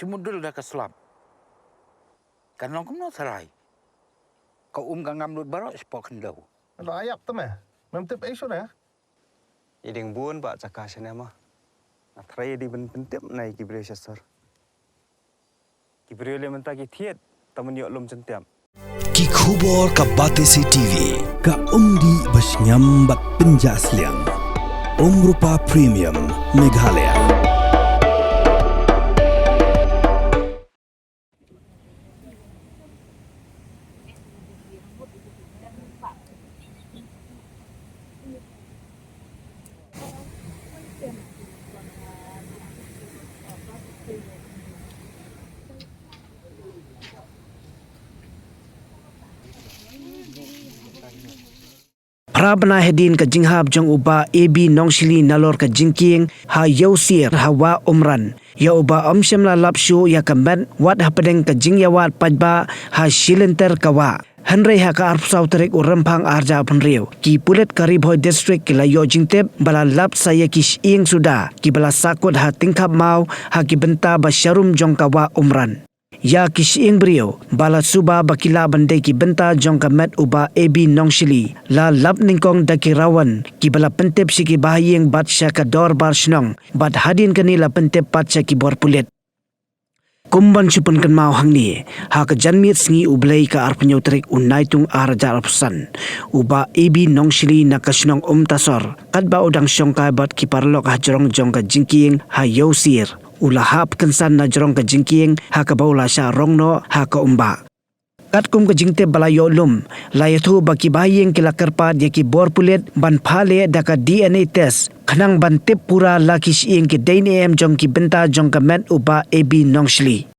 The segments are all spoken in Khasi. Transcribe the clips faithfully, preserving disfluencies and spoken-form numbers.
Te mudul da ka slap. Kan long kumno tharai. Ka um ka ngam lut baroh shapoh khyndew. Lo ayap te me. Mem tip ai shuh ne. I ding bun ba jaka shane ma. Nga tharai i ding ban pyntip na i ki briew sha sor. Ki briew le mynta ki thied ta man ïoh lum jyntiap. Ki khubor ka Batesi T V, ka umdih ba shngiam bad pynjah sliang. Umrupa Premium, Meghalaya. Phra bnai hadien ka jinghap jong u Bah A B Nongshili nalor ka jingkieng ha Ïewsir ha Wah Umran, ïa u Bah Umshym la lap shuh ïa ka met wat hapdeng ka jingïawad paidbah ha shilynter ka wah. Hynrei ha ka arphew saw tarik u Rymphang arhajar arphew hynriew, ki pulit ka Ri Bhoi District ki la ïoh jingtip ba la lap sa ïa ki shyieng suda kiba la sahkut ha Tyngkhap Maw ha ki bynta ba sharum jong ka Wah Umran. Ïa ki shyieng briew ba la suba ba ki lah ban dei ki bynta jong ka met u Bah A B Nongshili la lap nyngkong da ki rawan kiba la pyntip sha ki bahaïing bad sha ka dorbar shnong, bad hadien kane la pyntip pat sha ki bor pulit. Kum ban shu pynkynmaw hangne, ha ka janmiet sngi U Blei ka arphew hynñiew tarik u Naitung arhajar arphew san, u Bah A B Nongshili na ka shnong Umtasor, katba u dang shongkai bad ki paralok ha jrong jong ka jingkieng ha Ïewsir, u la hap kynsan na jrong ka jingkieng ha kaba u la shah rong noh ha ka umbah. Katkum ka jingtip ba la ïoh lum, la ïathuh ba ki bahaïing ki la kyrpad ïa ki bor pulit ban phah leh da ka D N A test khnang ban tip pura la ki shyieng ki dei ne em jong ki bynta jong ka met u Bah A B Nongshili.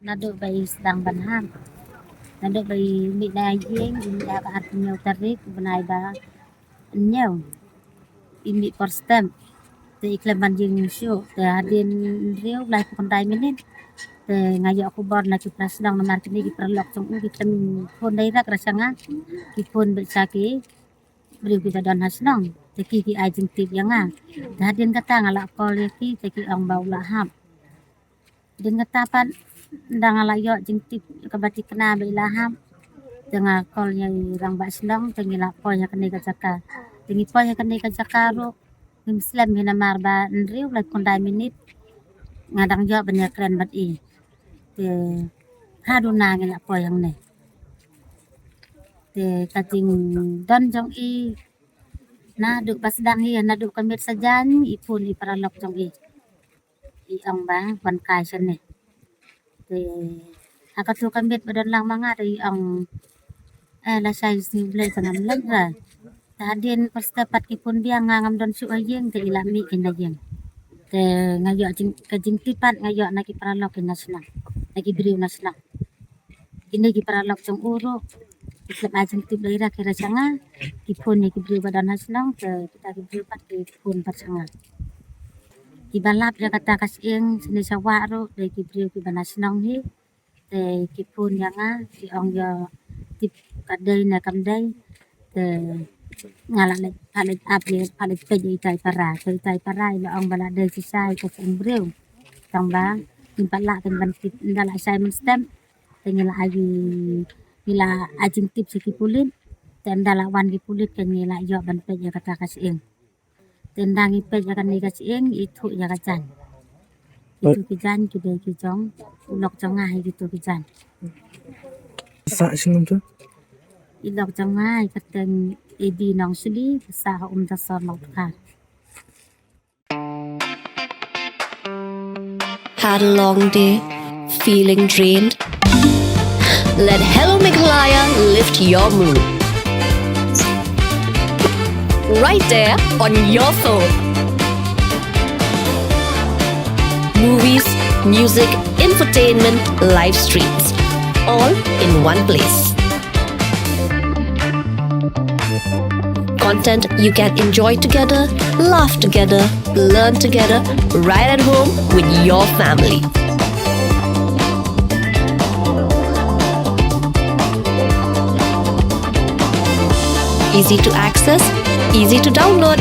Naduh ba i sdang ban hap. Naduh ba i mih na ïing, i mih ha ka arphew hynñiew tarik, bnai ba hynñiew. I mih por step. Te i khlem ban ïeng shuh. Te hadien hynriew, laiphew khyndai minit. Te nga ïoh khubor na ki para shnong namar kine ki paralok jong u ki khlem phone direct ra sha nga. Ki phone beit sha ki briew kiba don ha shnong. Te ki ki ai jingtip ïa nga. Te hadien kata nga la call ïa ki, te ki ong ba u la hap. Hadien kata pat, ynda nga la ïoh jingtip kaba thikna ba i la hap, te nga call ïa i rangbah shnong, te ngi la poi ha kane ka jaka. Te ngi poi ha kane ka jaka ruh, ngim slem hi namar ba hynriew laiphew khyndai minit nga dang ïoh ban ïakren bad i. Te ha duna ngi la poi hangne. Te ka jingdon jong i, naduh ba sdang hi, naduh ka miet sajan, i phone i paralok jong i. I ong ba wan kai shane. Te ha kato ka miet ba don lang ma nga, te i ong, eh, lashai sngi U Blei te ngam leit ra. Te hadien por step pat ki phone biang, nga ngam don shuh ha ïing, te i la mih ki na ïing. Te nga ïoh jing, ka jingtip pat nga ïoh na ki paralok ki na shnong, na ki briew na shnong. Kine ki paralok jong u ruh ki khlem ai jingtip lei ra ki ra sha nga, ki phone ïa ki briew ba don ha shnong, te kita ki briew pat ki phone pat sha nga. Kiba lap ïa kata ka shyieng shane sha wah ruh dei ki briew kiba na shnong hi. Te ki phone ïa nga, ki ong ïa tip ka dei ne kam dei. Te nga la leit, la leit ap ïa, la leit peit ïa itai para. Te itai para i la ong ba la dei shisha ïa ka shyieng briew. Tang ba Ngim pat lah tang ban tip, ynda la shai mynstep te ngi la ai, ngi la ai jingtip sha ki pulit. Te ynda la wan ki pulit te ngi la ïoh ban peit ïa kata ka shyieng. Te ynda ngi peit ïa kane ka shyieng, ithuh ïa ka jaiñ. Kitu ki jaiñ ki dei ki jong u lok jong nga hi, kitu ki jaiñ. Sah shnong tu. I lok jong nga hi ka kyrteng Ebi Nongshli, ka sah ha Umdasor Lawdkhar. Had a long day? Feeling drained? Let Hello Meghalaya lift your mood. Right there on your phone. Movies, music, entertainment, live streams, all in one place. Content you can enjoy together, laugh together, learn together, right at home with your family. Easy to access, easy to download.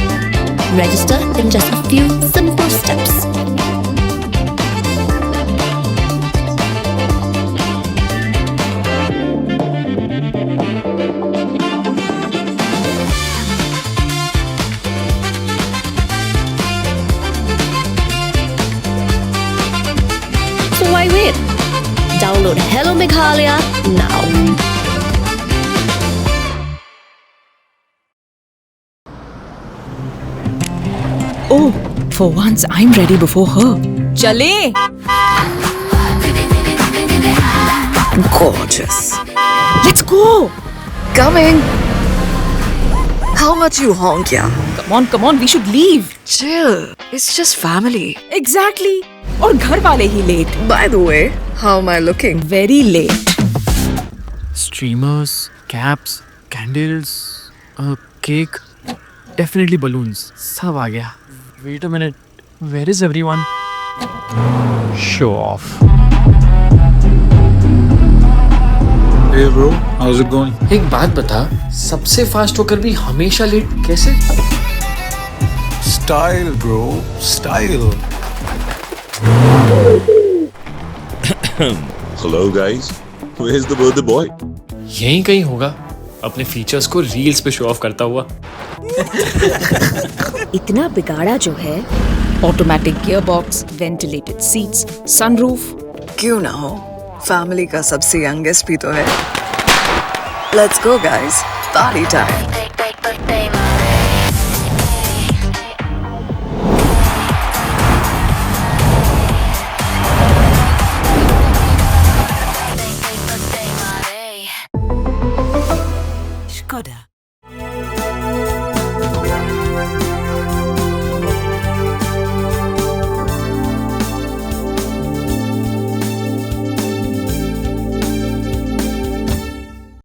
Register in just a few simple steps. So why wait? Download Hello Meghalaya now. Oh, for once I'm ready before her. चले। Gorgeous. Let's go. Coming. How much you honk, yeah? Come on, come on, we should leave. Chill. It's just family. Exactly. और घर वाले ही late. By the way, how am I looking? Very late. Streamers, caps, candles, a cake, definitely balloons. सब आ गया. Wait a minute. Where is everyone? Show off. Hey bro, how's it going? एक बात बता, सबसे फास्ट होकर भी हमेशा लेट कैसे? Style bro, style. Hello guys, where's the birthday boy? यहीं कहीं होगा, अपने फीचर्स को रील्स पे शो ऑफ करता हुआ। इतना बिगाड़ा जो है। Automatic gearbox, ventilated seats, sunroof। क्यों ना हो, फैमिली का सबसे यंगेस्ट भी तो है। Let's go guys, party time. Skoda.